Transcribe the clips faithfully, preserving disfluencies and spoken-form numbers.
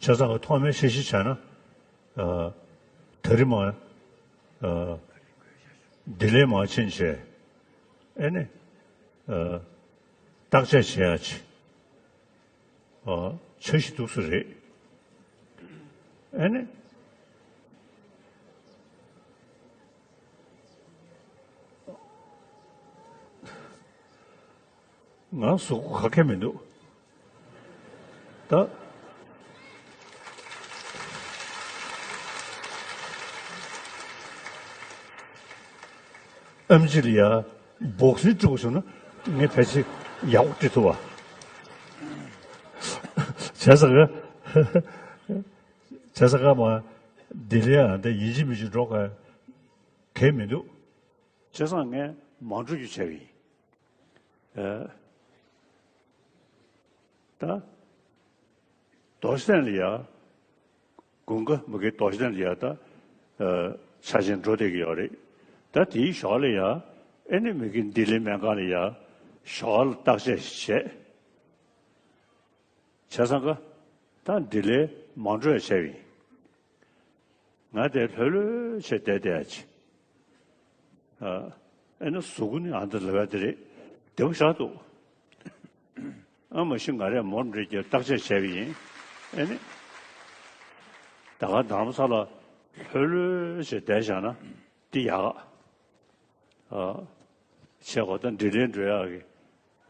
བྱས་ཙང་ཐོག་མའི་འཆར་གཞི་བྱས་ན། ཨ། ད་རིང་མ། ཨ། ལྡི་ལི་མར་ཕྱིན་བྱས། ཨེ་ནི། ཨ། བརྟག་དཔྱད་བྱེད་ཡ་ཅིག་ཨ། འཆར་གཞི་འདུག་སེ་རེད། ཨེ་ནི། ང་གཟུགས་པོ་ག་གེ་མི་འདུག་ད། ཨེམ་ཆི་ལ་ཡ་སྦོག་སིང་སྤྲོད་དགོས་བྱུང་ན་ངས་ཕལ་ཆེར་ཡག་པོ་སྤྲོད་ཐུབ་པ། བྱས་ཙང་ག་བྱས་ཙང་ག་མ་ལྡི་ལི་ཡ་འདི་ཡིན་གཅིག་མིན་གཅིག་འགྲོ་དགོས་གལ་མི་འདུག་བྱས་ཙང་ངས་མ་འགྲོ་རྒྱུ་བྱས་པ་ཡིན། ཨ། ད། རྡོ་རྗེ་གདན་ལ་ཡ། དགུན་ཁ་མ་གི་རྡོ་རྗེ་གདན་ལ་ཡ་ད། ཨ། འཆར་ཅན་འགྲོ་བསྡད་ཀྱི་ཡོད་རེད། ད་དེའི་ཞོར་ལ་ཡ། ཨེ་ནི་མ་གི་ལྡི་ལི་སྨན་ཁང་ལ་ཡ། ཞོར་ལ་བརྟག་དཔྱད་བྱས། བྱས་ཙང་ག་ད་ལྡི་ལི་མ་འགྲོ་ཡ་བྱས་པ་ཡིན། ང་དེ་ལྷོད་ལྷོད་བྱས་བསྡད་བསྡད་ཡ་ཅིག་ཨ། ཨེ་ན་གཟུགས་པོ་ནི་ཨ་འདི་ལབ་ཡ་དེ་རེད། བདེ་པོ་ཞེ་དྲག་འདུག་ཨ་མ་གཞི་ང་རས་མོ་འདྲ་ཅིག་བརྟག་དཔྱད་བྱས་པ་ཡིན། ཨེ་ནི། ད་ག་རྡ་རམ་ས་ལ་ལྷོད་ལྷོད་བྱས་བསྡད་བཞག་ན་འདི་ཡག་ག་ཨ། བྱས་གོ་ད་ལྡི་ལི་འགྲོ་ཡག་གི་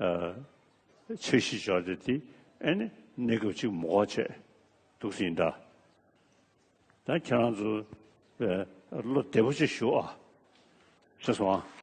ཨ། འཆར་གཞི་འབྱོར་ཏེ་དེ་ཨེ་ནི་གནས་སྐབས་གཅིག་མ་གོ་བྱས་འདུག་སེ་ཡིན་ད། ད་ཁྱེད་རང་ཚོ་ཨ། བློ་བདེ་པོ་ཅིག་བཞུགས་ཨ། ཤེས་སོང་ཨ།